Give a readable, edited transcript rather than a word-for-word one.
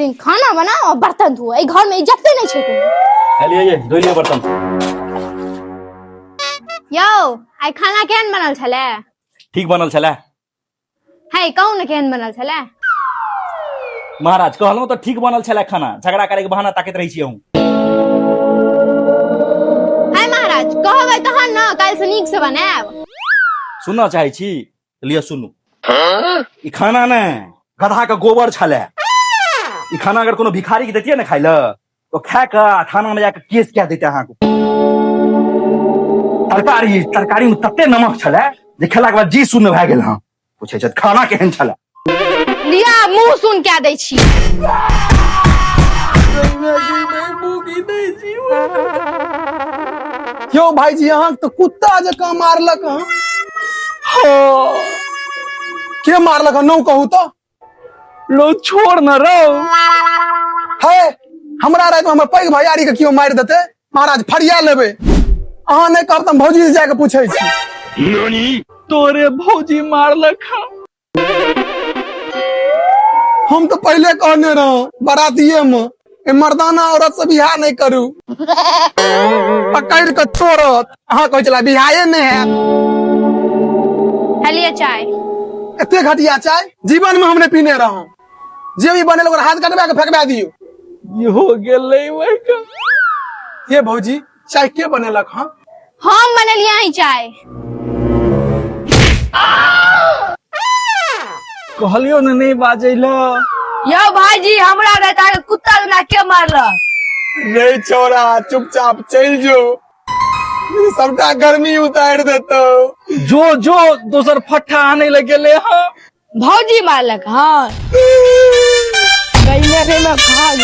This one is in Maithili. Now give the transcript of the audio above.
दिन खाना बनाओ और बर्तन धो, एहि घर में इज्जते नहीं छै कोनो। लिए ये धोइ लिअ बर्तन। यौ, आइ खाना केहन बनल छलै? ठीक बनल छलै। है, कहू ने, केहन बनल छलै? महाराज, कहलहुँ तऽ ठीक बनल छलै खाना। झगड़ा करे के बहाना ताकैत रहै छी अहूँ। है महाराज, कहबै तहन ने काल्हि से नीक से बनायब। सुनऽ चाहै छी? लिअ सुनू। ई खाना ने गधा के गोबर छलै। ई खाना अगर कोनो भिखारी के दैतियै ने खाइ लए, तो खा कऽ आ थाना में जाके केस कए दैते अहाँके। तरकारी, तरकारी में तते नमक छलै जे खेलाके बाद जी शून्य भए गेल। हँ, पूछै छथि खाना केहन छलै। लिया, मुंह सुन कए दै छी। यौ भाईजी, अहाँ तऽ कुत्ता जकाँ मारलक हँ। हाँ। के मारलक हँ, नौ कहू तऽ। लो छोड़ न रौ। है, हमरा राति में हमर पैघ भैयारी के केओ मारि देतै महाराज, फरिया लेबै। अहाँ नहि कहब तऽ हम भौजी से जाके पूछै छी। तोरे भौजी मारलक हँ। हम तऽ पहिले कहने रहौं बरातिये में, ए मर्दाना औरत से बियाह नहि करू, पकड़ के तोड़त। अहाँ कहै छला बियाहे नहि हैत। हेलिए चाय। एते घटिया चाय जीवन में हम नहि पीने रहौं। जे भी बनेल ओकर हाथ कटबा के फेकबा दियौ। इहो गेलै वही का। ये भौजी, चाय के बनेलक हँ? हम बनेलियै हँ चाय। कहलियो ने नहीं बाजै ल। यौ भाईजी, हमरा रहता के कुत्ता जेना के मारलक? रे छोरा, चुपचाप चलि जो, सबटा गर्मी उतारि देतौ। जो जो, दोसर फट्ठा आने लग गेले हँ। भौजी मारलक हँ, गईले रे में भाग।